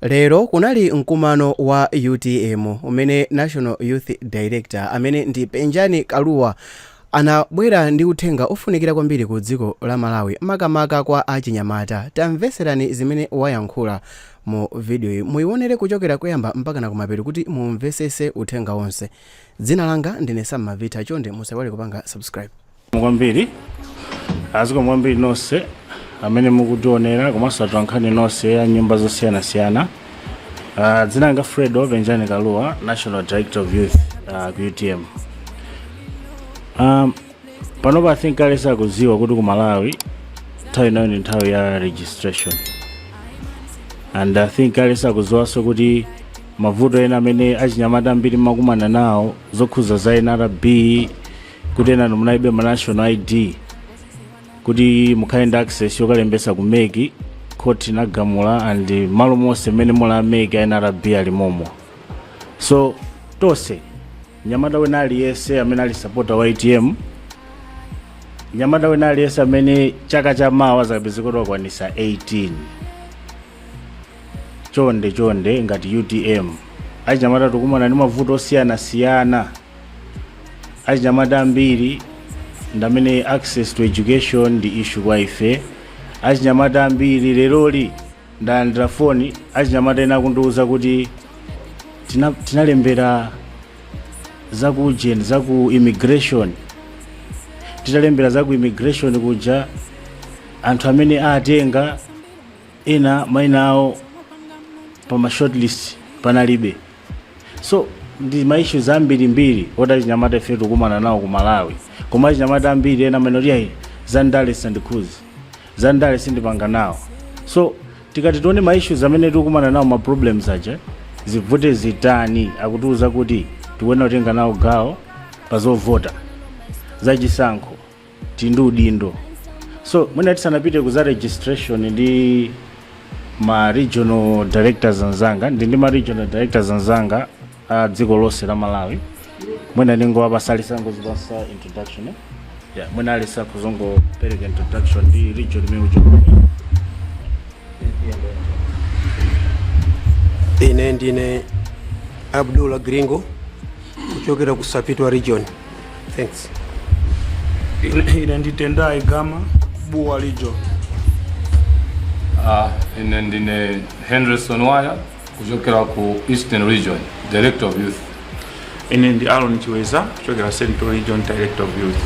Lero kunali mkumano wa utm umene National Youth Director amene ndi Penjani Kalua anabwera ndi uthenga ofunikira kwambiri ku dziko la Malawi makamaka kwa achinyamata. Tamveserani zimene wayankhula mu video yi, muionere kuchokera kuyamba mpakana kumapeto kuti mumvesese uthenga wonse. Dzina langa ndine Sam Mavita, chonde musaiwale kupanga subscribe. Kwambiri, zikomo kwambiri nonse amene mukutionera komanso atolankhani nonse ya nyumba zosiyanasiyana. Dzina langa Fredo Penjani Kalua, National Director of Youth ku UTM. Panopa I think aliyense akudziwa kuti ku Malawi nthawi inayo ndi nthawi ya registration, and I think aliyense akudziwanso kuti mavuto ena amene achinyamata ambiri makumana nawo zokhuza za NRB, kuti ena munalibe ma national ID kuti mukhale ndi access yokalembesa ku MEC, court inagamula and malo monse mmene muli a MEC a NRB ali momo. So tonse, mnyamata wina aliyense amene ali supporter wa UTM, mnyamata wina aliyense amene chaka cha mawa zakapezeka kuti wakwanisa 18, chonde chonde, ngati UTM achinyamata tikumana ndi mavuto osiyanasiyana. Achinyamata ambiri ndamene access to education ndi issue kwa ife. Achinyamata ambiri, leroli ndalandira foni, achinyamata ena akundiuza kuti tinalembera zaku jen zaku immigration. Titalembera zaku immigration kuja, anthu amene atenga ena mayina awo pa ma shortlist panalibe. So ndi ma issues ambirimbiri oti achinyamata ife tikumana nawo ku Malawi. Koma achinyamata ambiri ena amene oti, "Ayi, zandale sandikhuzi, zandale sindipanga nawo." So tikati tione ma issues amene tikukumana nawo, ma problems aja, zivute zitani, akutiuza kuti tikuyenera kutenga nawo gawo pa zovota, zachisankho, tili ndi udindo. So mwina tisanapite ku za registration ndi ma regional directors anzanga, ndi ma regional directors anzanga a dziko lonse la Malawi, mwina ndingowapasa alisangozipasa introduction, eh? Yeah, mwina alisakuzongopereka introduction ndi region imene uchoka. Ine ndine Abdullah Gringo kuchokera ku Sapitwa Region. Thanks. Ine ndi Tendai Gama, Bua Region. Ah, ine ndine Henderson Waya kuchokera ku Eastern Region, Director of Youth. Ine ndi Aaron Chiweza kuchokera Central Region, Director of Youth.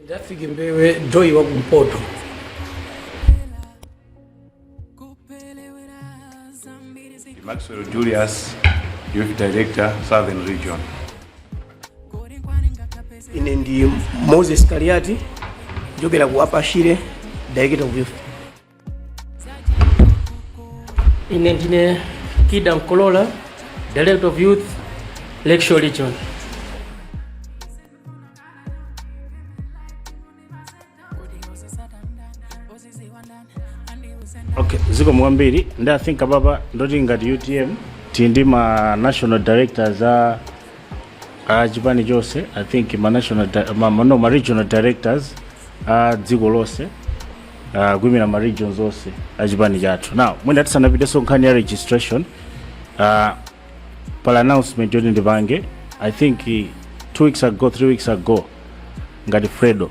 Ndafike Mbewe, DOY wa kumpoto. Maxwell Julius, Youth Director, Southern Region. Ine ndi Moses Kaliati kuchokera ku Upper Shire, Director of Youth. Ine ndine Kida Nkolola, Director of Youth, Lakeshore Region. Okay, zikomo kwambiri. Ndi I think apapa ndoti ngati UTM tili ndi ma national directors a chipani chonse, I think ma national no, ma regional directors a dziko lonse, kuyimira ma regions onse a chipani chathu. Now mwina tisanapitenso nkhani ya registration, pali announcement yoti ndipange. I think 2 weeks ago, 3 weeks ago, ngati Fredo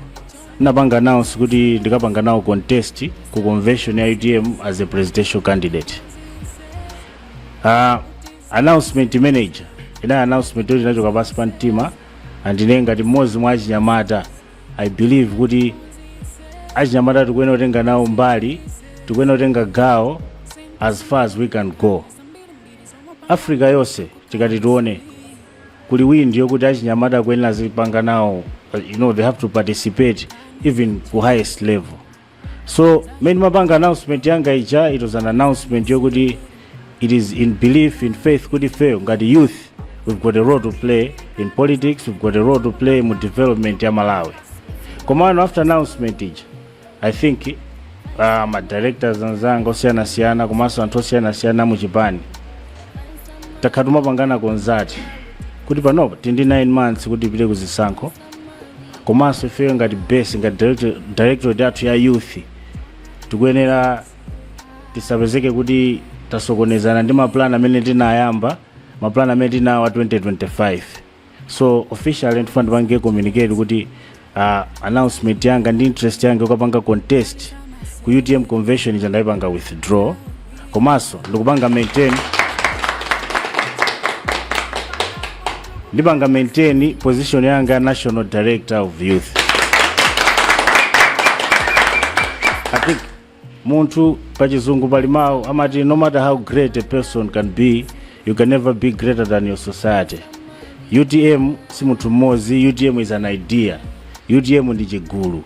ndinapanga announce kuti ndikapanga nawo contest ku convention ya UTM as a presidential candidate. Announcement manager inali announcement yoti inachoka pansi pa mtima, and ine ngati mmodzi mwa achinyamata, I believe kuti achinyamata tikuyenera kutenga nawo mbali, tikuyenera kutenga gawo as far as we can go. Africa yonse tikati tione, kuli wind yokuti achinyamata akuyenera azipanga nawo, they have to participate even ku highest level. So mmene mapanga announcement yanga ija, it was an announcement yokuti it is in belief, in faith kuti ifeyo ngati youth, we've got a role to play in politics, we've got a role to play mu development ya Malawi. Komano after announcement ija, I think ma directors anzanga osiyanasiyana komanso anthu osiyanasiyana mu chipani takhala tumapangana consult kuti panopa tili ndi 9 months kuti tipite kuzisankho, komanso ifeyo ngati base, ngati directorate yathu ya youth. Tikuyenera tisapezeke kuti tasokonezana ndi maplan amene tinayamba, maplan amene tinawa 2025. So officially ndifuna ndipange communicate kuti announcement yanga ndi interest yanga yokapanga contest ku UTM convention ija ndayipanga withdraw, komanso ndikupanga maintain, ndipanga maintain position yanga national director of youth. I think munthu pachizungu pali mawu amati, "No matter how great a person can be, you can never be greater than your society." UTM si munthu mmodzi. UTM is an idea. UTM ndi chigulu.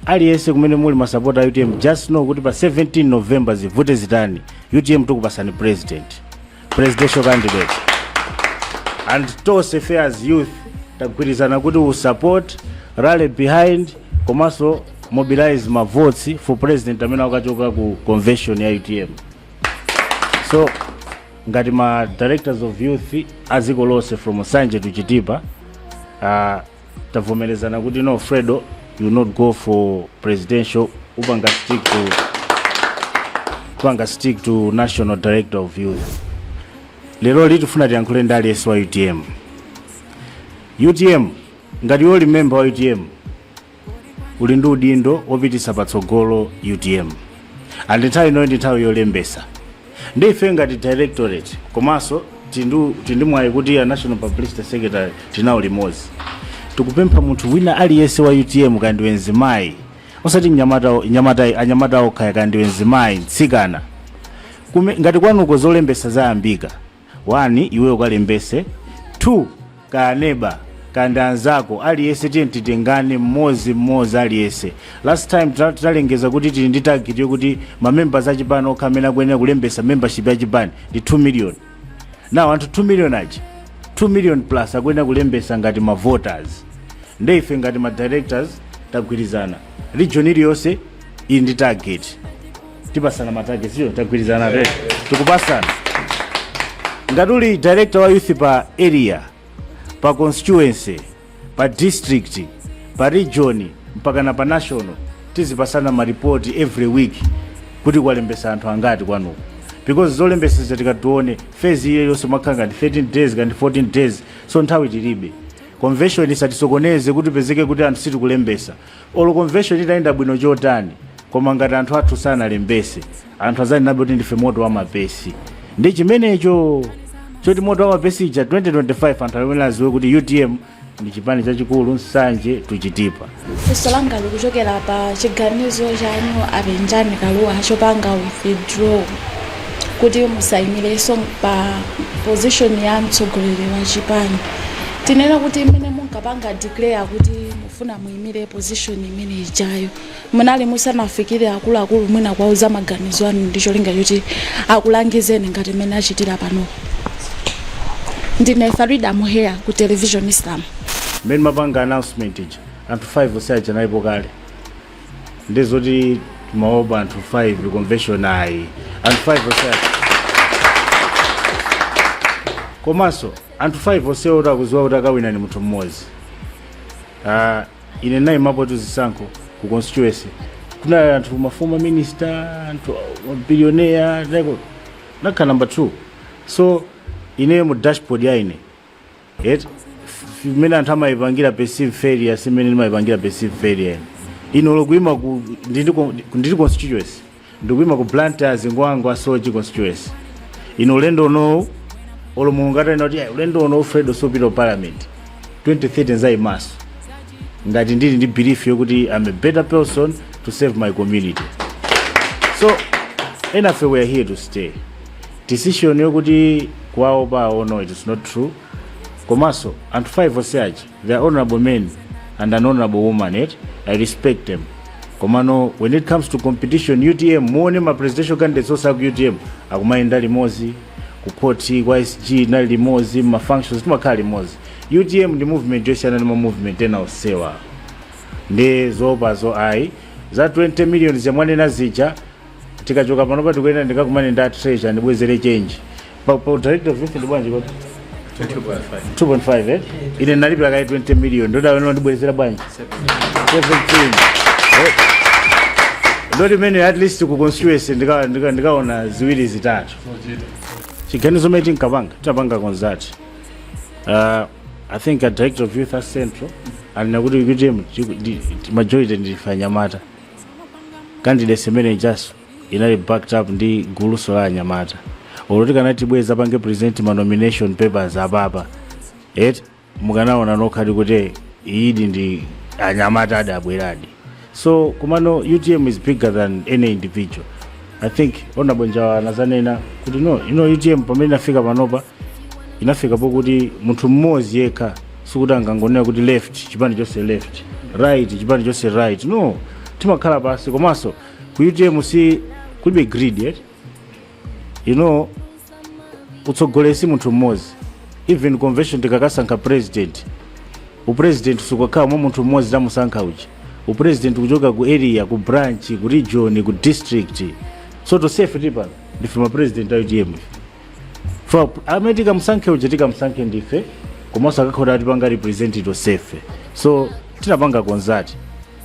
Aliyense kumene muli masapota a UTM, just know kuti pa 17 November, zivute zitani, UTM tikupasani president, presidential candidate. And tonse ife as youth tagwirizana kuti we support, rally behind, komanso mobilize ma votes for president amene akachoka ku convention ya UTM. So ngati ma directors of youth aziko lonse from Nsanje to Chitipa, tavomerezana kuti no, Fredo, you will not go for presidential, upanga stick to national director of youth. Lero litifuna tiyankhule ndi aliyense wa UTM. UTM, ngati iwe uli member wa UTM, uli ndi udindo wopitisa patsogolo UTM, and nthawi inoyo ndi nthawi yolembesa. Ndi ife ngati directorate, komanso tindi mwayi kuti a national publicity secretary tinawo limodzi, tikupempha munthu wina aliyense wa UTM, kaya ndiwe mzimayi, osati mnyamata, nyamata, anyamata okha, kaya ndiwe mzimayi, mtsikana, ngati kwanuko zolembesa zayambika, one, iwe ukalembese; two, kaneba kandi anzako, aliyense, tiye titengane mmodzi mmodzi aliyense. Last time tinalengeza kuti tili ndi target yokuti mamembers achipani okha amene akuyenera kulembesa membership yachipani ndi 2 million. Now anthu 2 million aja, 2 million plus, akuyenera kulembesa ngati ma voters. Nde ife ngati ma directors tagwirizana, region iliyonse ili ndi target, tipasana ma target iyo. Tagwirizana te tikupasana. Ngati uli director wa youth pa area, pa constituency, pa district, pa region, mpaka na pa national, tizipasana maripoti every week kuti kwalembesa anthu angati kwanuko, because zolembesa tikatione phase iyo yonse makhala ngati 13 days ngati 14 days. So nthawi tilibe. Convention isatisokoneze kuti pezeke kuti anthu sitikulembesa. Olo convention itayenda bwino chotani, koma ngati anthu athu sanalembese, anthu azanenabe kuti ndife moto wa mapesi. Ndi chimenecho choti moto wa mapesi ija 2025, anthu amene aziwe kuti UTM ndi chipani chachikulu Nsanje to Chitipa. Funso langa likuchokera pa chiganizo chanu a Penjani Kaluwa chopanga withdraw kuti musayimirenso pa position ya mtsogoleri wa chipani. Tinene kuti imene munkapanga declare kuti mufuna muyimire position imene ijayo, munali musanafikire akuluakulu mwina kuwauza maganizo anu ndi cholinga choti akulangizeni ngati mmene achitira pano? Ndine Farida Muheya ku Television Islam. Mmene mapanga announcement ija, anthu 5 osaja nalipo kale. Ndizoti timaopa anthu 5 convention, ayi, anthu 5 osaja. Komanso anthu 5 osewa kuti akuziwa kuti akawina ni munthu mmodzi. Ine nayimapo zisankho ku constituency, kunali anthu ma former minister, anthu billionaire, nakhala number 2. So ineyo mu dashboard ya ine yet imene anthu amayipangira perceive failure, simene ndimayipangira perceive failure ine. Ino lokuyima ku ndili constituency, ndikuyima ku Blantyre Zingwangwa Soche constituency. Ino ulendo unowu, olo Mulungu atanena kuti, "Ayi, ulendo uno Fredo sopita ku parliament," 2030 nzayimaso ngati ndili ndi belief yokuti I'm a better person to serve my community. So enafe, we are here to stay. Decision yokuti kuwaopa, no, it is not true. Komanso anthu 5 onse aja, they are honorable men and an honorable woman, it I respect them. Komano when it comes to competition, UTM, muone ma presidential candidates onse aku UTM akumayenda limodzi ku court, kwa SG nali limodzi, ma functions timakhala limodzi. UTM ndi movement yosiyana ndi ma movement ena onsewa. Ndi zopazo, ayi. Za 20 million zamwanena zija, tikachoka panopa tikuyenda ndikakumane ndi a treasurer ndibwezere change pa director of youth. Ndi bwanji pa 2.5, eh? Ine nalipira kayi 20 million, ndodawena ndibwezera bwanji 17, eh? Ndoti imene at least ku constituency ndikaona ziwiri zitatu. Chiganizo mene tinkapanga, tinapanga consult. I think a director of youth at Central alina kuti UTM majority ndife anyamata. Candidates imene just inali backed up ndi guluso la anyamata. Olo tikanati bweza pange present ma nomination papers apapa, et mukanaona nokhati kuti iyidi ndi anyamata adabweradi. So kumano UTM is bigger than any individual. I think Honorable Njawa anazanena kuti no, UTM pamene inafika panopa, inafika pokuti munthu mmodzi yekha sikuti angangonena kuti left, chipani chonse left, right, chipani chonse right. No, timakhala pasi. Komanso ku UTM si kulibe greed yet. Utsogoleri si munthu mmodzi. Even convention tikakasankha president, upresident sukakhala mwa munthu mmodzi tamusankha uja. Upresident kuchoka ku area, ku branch, ku region, ku district. So tonsefe tili pano ndife ma president a UTM. For amene tikamusankhe uja, tikamusankhe ndife, komanso akakhala atipanga represent tonsefe. So tinapanga consult,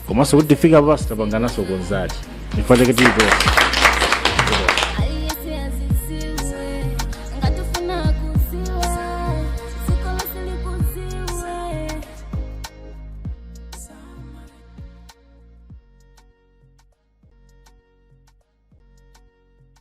komanso kuti tifika pasi tapanganaso consult, ndifateke tilitonse.